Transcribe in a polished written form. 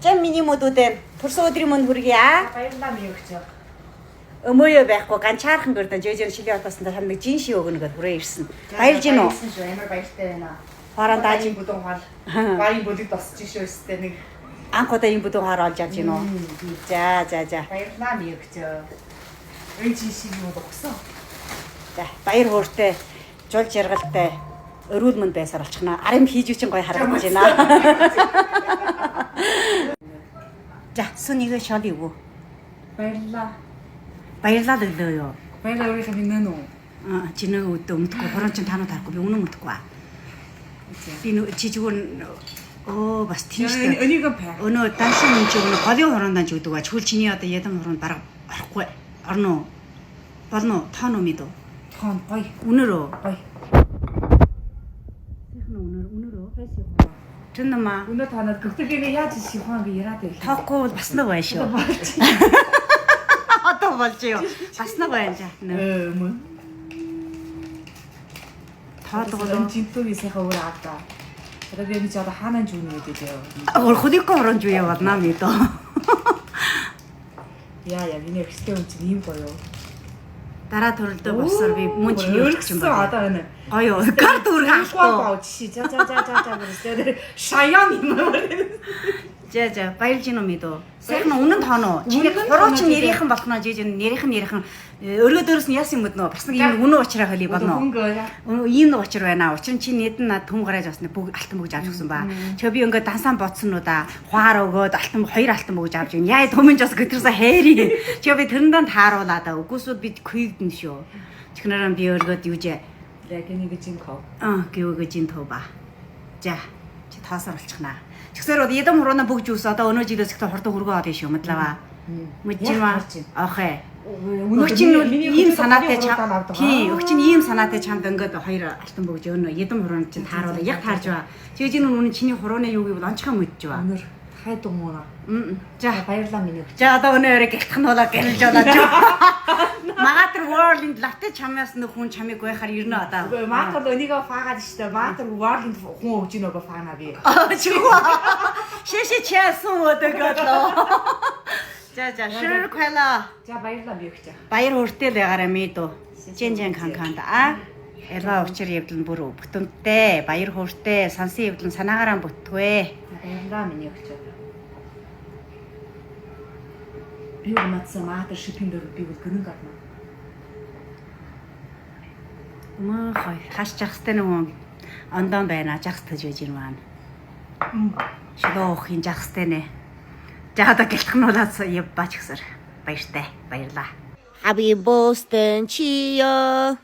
За миний мөдүүдээ төрсөн өдрийн мөнд хүргье аа. Баярлалаа миний өгч. Өмөөё байхгүй ганчаархан гэрдэн жижиг шилийн хотоос тань нэг жин ши өгнө гэд хүрээ ирсэн. Баярлж гин үү? Баярлсан шүү. Амар баяртай байна. Хоорон дааж Ийм бүдүүн хол. Багийн бүлэг тосч шүү өстэй нэг. Анх удаа ийм бүдүүн хоор олж авч гин үү? За за за. Баярлалаа миний өгч. Энэ чи шиг юм догсон. За баяр хөөртэй, жул жаргалтай өрүүл мөнд байсаар болчихно. Арын хийж үчин гоё харагдаж байна. За сүнийгээ шол юу? Баярлалаа. Баярлалаа л өглөө юу? Баярлалаа өөрийнхөө минь нөө. Аа чи нэг өдөө өмдөхгүй хуран чин тануу тарахгүй би үнэн өмдөхгүй аа. Би чи зүгээр өө бас тийм шүү дээ. Өнийг пай. Өнөө даншин юм чи өнөө голын хураандаа ч өгдөг ба. Чүл чиний одоо ядан хуруунд бараг орохгүй. Орно уу? Болно уу? Тоон уу мэд үү? Тоон гоё. Үнэр үү? Гоё. Сайхан үнэр үнэр үү? Түн нама. Өнөө танад гөхтөгөө яаж шихван би яраад байл. Тоохгүй бол бас нэг байна шүү. Болж. Одоо болж юу? Бас нэг байна жаа. Мөн. Тоодгоо л. Жинтүүгийн сайхан өөр авдаа. Одоо би чи одоо хаанаа жүүнэ гэдэг яа. Өөр хөдөлгөөн хуруунд юу яваад наа мэд үү? Яа яа миний өгстэй хүн чинь ийм гоё юу. Дараа төрөлдөө босоор би мөн чиний өгч юм байна. Одоо байна. Гоё юу? Гар дүүргэн алтуу. Алтуу. Чи за за за за за бүрсээ. Шаян юм уу? За за баярлж гинүү мэд үү? Сайхан үнэн тооноо. Чиний Үнэн хуруу тооноо чинь гэдэг. нэрийнхэн болох нь жиж нэрийнхэн нэрийнхэн өргөө дөрөс нь яасан юм бэ нөө? Бас нэг юм үнэн учраа хөлий болно. Хөнгө. Ийм нэг учир байна. Учир нь чи нэдэн над түм гараж басна бүгд алтан бөгж авч өгсөн ба. Чөө би ингээ дансаан бодсон уу да. Хуаар өгөөд алтан хоёр алтан бөгж авч өгнө. Яа түмэн жос гэтэрсэн хайри. Чөө би тэрэндээ тааруулаа да. Үгүйсүүд би күйгдэн шүү. Чихнэрэн би өргөөд юу жээ. Лэгний гэж юм ков. Аа гэвэгэ жин төө ба. За чи тоосоор болчихнаа. Чигсээр бол ядан хурууна бөгж үс одоо өнөө жилээс ихтэй хурдан хөргөө олно шүү мэдлава. Мэдчихваа. Охэ. Өгчин нь ийм санаатай чам. Тий, өгчин ийм санаатай чамд ингээд хоёр алтан бөгж өнөө ядан хуруунд чинь тааруулаа. Яг таарж ба. Чи жин үнэн чиний хурууны юу гэвэл онцгой мэдж ба. Өнөр хайд юм уу? За Баярлалаа миний өгч. За одоо өнөө өрөө гэлтэх нь болоо гэрэлж болоо. Магатар World-ийн латте чамаас нөх хүн чамыг гуйхаар ирнэ одоо. Үгүй маатар өнийгөө фаагаад штэ. Маатар World-ийн хүн өгж ийн өгөө фаана би. 啊，去，谢谢钱送我的个头。За за, 生日快乐！ За баярлалаа би өгч. Баяр хүртэл байгаарай мэдүү. 健健康康的啊. Элва учир явдал нь бүр бүтэмтэй, баяр хөөртэй, сансын явдал нь санаагаараа бүтвэ. Баярлалаа миний өгч. Би унатсан маатар шиппинг дээр би бол гэрэн гарна. Мөн хой, хаш жахстай нэг ондон байна, жахс таж байж юм байна. Шилөөхин жахстай нэ. За одоо гэлтэх нь болоод явбаач гэсэр. Баяртай, баярлаа. Happy birthday to you.